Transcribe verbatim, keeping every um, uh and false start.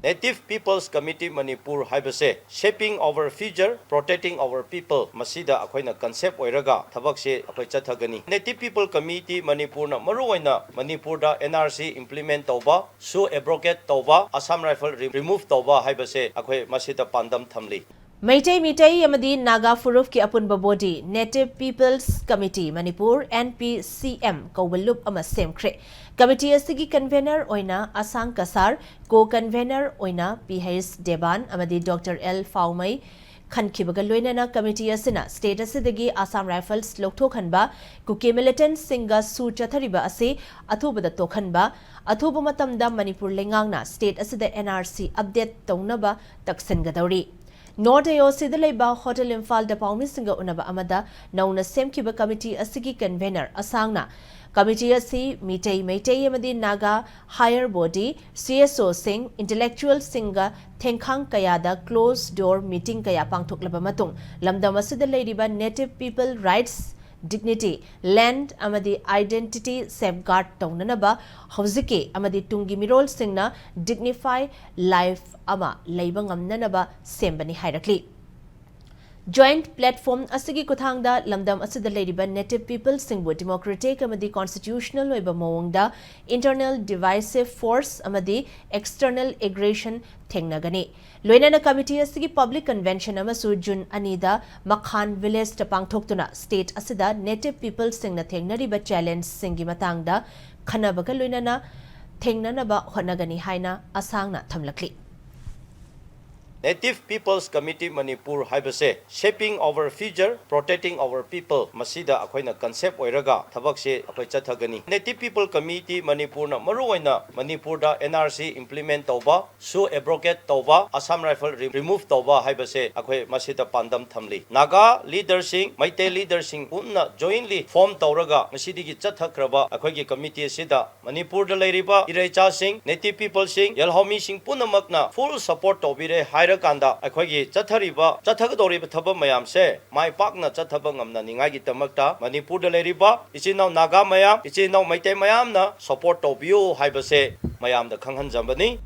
Native People's Committee Manipur ꯍꯥꯏꯕꯁꯦ Shaping Our Future, Protecting Our People, ꯃꯁꯤꯗ ꯑꯩꯈꯣꯏꯅ concept ꯑꯣꯏꯔꯒ ꯊꯕꯛꯁꯦ ꯑꯩꯈꯣꯏ ꯆꯠꯊꯒꯅꯤ꯫ Native People Committee ꯃꯅꯤꯄꯨꯔꯅ ꯃꯔꯨꯑꯣꯏꯅ ꯃꯅꯤꯄꯨꯔꯗ N R C implement ꯇꯧꯕ, ꯁꯨ abrogate ꯇꯧꯕ, Assam Rifle re-, remove ꯇꯧꯕ ꯍꯥꯏꯕꯁꯦ ꯑꯩꯈꯣꯏ ꯃꯁꯤꯗ ꯄꯥꯟꯗꯝ ꯊꯝꯂꯤ꯫ ꯃꯩꯇꯩ ꯃꯤꯇꯩ ꯑꯃꯗꯤ ꯅꯥꯒꯥ ꯐꯨꯔꯨꯞꯀꯤ ꯑꯄꯨꯟꯕ body Native People's Committee Manipur, N P C M, ꯀꯧꯕ ꯂꯨꯞ ꯑꯃ ꯁꯦꯝꯈ꯭ꯔꯦ꯫ Committee ꯑꯁꯤꯒꯤ convener ꯑꯣꯏꯅ ꯑꯁꯥꯡ ꯀꯁꯥꯔ, co-convener ꯑꯣꯏꯅ P H ꯗꯦꯕꯥꯟ ꯑꯃꯗꯤ Doctor L ꯐꯥꯎꯃꯩ ꯈꯟꯈꯤꯕꯒ ꯂꯣꯏꯅꯅ committee ꯑꯁꯤꯅ state ꯑꯁꯤꯗꯒꯤ Assam Rifles ꯂꯧꯊꯣꯛꯍꯟꯕ, ꯀꯨꯀꯤ militant ꯁꯤꯡꯒ ꯁꯨ ꯆꯠꯊꯔꯤꯕ ꯑꯁꯤ ꯑꯊꯨꯕꯗ ꯇꯣꯛꯍꯟꯕ, ꯑꯊꯨꯕ ꯃꯇꯝꯗ ꯃꯅꯤꯄꯨꯔ ꯂꯩꯉꯥꯛꯅ state ꯑꯁꯤꯗ N R C update ꯇꯧꯅꯕ ꯇꯛꯁꯤꯟꯒꯗꯧꯔꯤ꯫ North A O Cꯗ ꯂꯩꯕ Hotel ꯏꯝꯐꯥꯜꯗ ꯄꯥꯎꯃꯤꯁꯤꯡꯒ ꯎꯅꯕ ꯑꯃꯗ ꯅꯧꯅ ꯁꯦꯝꯈꯤꯕ committee ꯑꯁꯤꯒꯤ convener ꯑꯁꯥꯡꯅ committee ꯑꯁꯤ ꯃꯤꯇꯩ, ꯃꯩꯇꯩ ꯑꯃꯗꯤ Naga higher body, C S O ꯁꯤꯡ, intellectual ꯁꯤꯡꯒ ꯊꯦꯡꯈꯥꯡ ꯀꯌꯥꯗ closed door meeting ꯀꯌꯥ ꯄꯥꯡꯊꯣꯛꯂꯕ ꯃꯇꯨꯡ, ꯂꯝꯗꯝ ꯑꯁꯤꯗ ꯂꯩꯔꯤꯕ native people rights, dignity, land ꯑꯃꯗꯤ identity safeguard ꯇꯧꯅꯅꯕ ꯍꯧꯖꯤꯛꯀꯤ ꯑꯃꯗꯤ ꯇꯨꯡꯒꯤ ꯃꯤꯔꯣꯜꯁꯤꯡꯅ dignify life ꯑꯃ ꯂꯩꯕ ꯉꯝꯅꯅꯕ ꯁꯦꯝꯕꯅꯤ ꯍꯥꯏꯔꯛꯂꯤ꯫ Joint platform ꯑꯁꯤꯒꯤ ꯈꯨꯠꯊꯥꯡꯗ ꯂꯝꯗꯝ ꯑꯁꯤꯗ ꯂꯩꯔꯤꯕ native people ꯁꯤꯡꯕꯨ democratic ꯑꯃꯗꯤ constitutional ꯑꯣꯏꯕ ꯃꯑꯣꯡꯗ internal divisive force ꯑꯃꯗꯤ external aggression ꯊꯦꯡꯅꯒꯅꯤ꯫ ꯂꯣꯏꯅꯅ committee ꯑꯁꯤꯒꯤ public convention ꯑꯃꯁꯨ June ꯑꯅꯤꯗ ꯃꯈꯥꯟ villageꯇ ꯄꯥꯡꯊꯣꯛꯇꯨꯅ state ꯑꯁꯤꯗ native people ꯁꯤꯡꯅ ꯊꯦꯡꯅꯔꯤꯕ challengeꯁꯤꯡꯒꯤ ꯃꯇꯥꯡꯗ ꯈꯟꯅꯕꯒ ꯂꯣꯏꯅꯅ ꯊꯦꯡꯅꯅꯕ ꯍꯣꯠꯅꯒꯅꯤ ꯍꯥꯏꯅ ꯑꯁꯥꯡꯅ ꯊꯝꯂꯛꯂꯤ꯫ Native People's Committee ꯃꯅꯤꯄꯨꯔ ꯍꯥꯏꯕꯁꯦ Shaping Our Future, Protecting Our People, ꯃꯁꯤꯗ ꯑꯩꯈꯣꯏꯅ concept ꯑꯣꯏꯔꯒ ꯊꯕꯛꯁꯦ ꯑꯩꯈꯣꯏ ꯆꯠꯊꯒꯅꯤ꯫ Native People Committee ꯃꯅꯤꯄꯨꯔꯅ ꯃꯔꯨꯑꯣꯏꯅ ꯃꯅꯤꯄꯨꯔꯗ N R C implement ꯇꯧꯕ, ꯁꯨ abrogate ꯇꯧꯕ, Assam Rifle re-, remove ꯇꯧꯕ ꯍꯥꯏꯕꯁꯦ ꯑꯩꯈꯣꯏ ꯃꯁꯤꯗ ꯄꯥꯟꯗꯝ ꯊꯝꯂꯤ꯫ ꯅꯥꯒꯥ leaderꯁꯤꯡ, ꯃꯩꯇꯩ leaderꯁꯤꯡ ꯄꯨꯟꯅ jointly form ꯇꯧꯔꯒ ꯉꯁꯤꯗꯒꯤ ꯆꯠꯊꯈ꯭ꯔꯕ ꯑꯩꯈꯣꯏꯒꯤ committee ꯑꯁꯤꯗ ꯃꯅꯤꯄꯨꯔꯗ ꯂꯩꯔꯤꯕ ꯏꯔꯩꯆꯥꯁꯤꯡ, native peopleꯁꯤꯡ, ꯌꯦꯜꯍꯧꯃꯤꯁꯤꯡ ꯄꯨꯝꯅꯃꯛꯅ full support ꯇꯧꯕꯤꯔꯦ ꯍꯥꯏꯔꯀꯥꯟꯗ ꯑꯩꯈꯣꯏꯒꯤ ꯆꯠꯊꯔꯤꯕ, ꯆꯠꯊꯒꯗꯧꯔꯤꯕ ꯊꯕꯛ ꯃꯌꯥꯝꯁꯦ ꯃꯥꯏ ꯄꯥꯛꯅ ꯆꯠꯊꯕ ꯉꯝꯅꯅꯤꯡꯉꯥꯏꯒꯤꯗꯃꯛꯇ ꯃꯅꯤꯄꯨꯔꯗ ꯂꯩꯔꯤꯕ ꯏꯆꯤꯟ ꯏꯅꯥꯎ ꯅꯥꯒꯥ ꯃꯌꯥꯝ, ꯏꯆꯤꯟ ꯏꯅꯥꯎ ꯃꯩꯇꯩ ꯃꯌꯥꯝꯅ support ꯇꯧꯕꯤꯌꯨ ꯍꯥꯏꯕꯁꯦ ꯃꯌꯥꯝꯗ ꯈꯪꯍꯟꯖꯕꯅꯤ꯫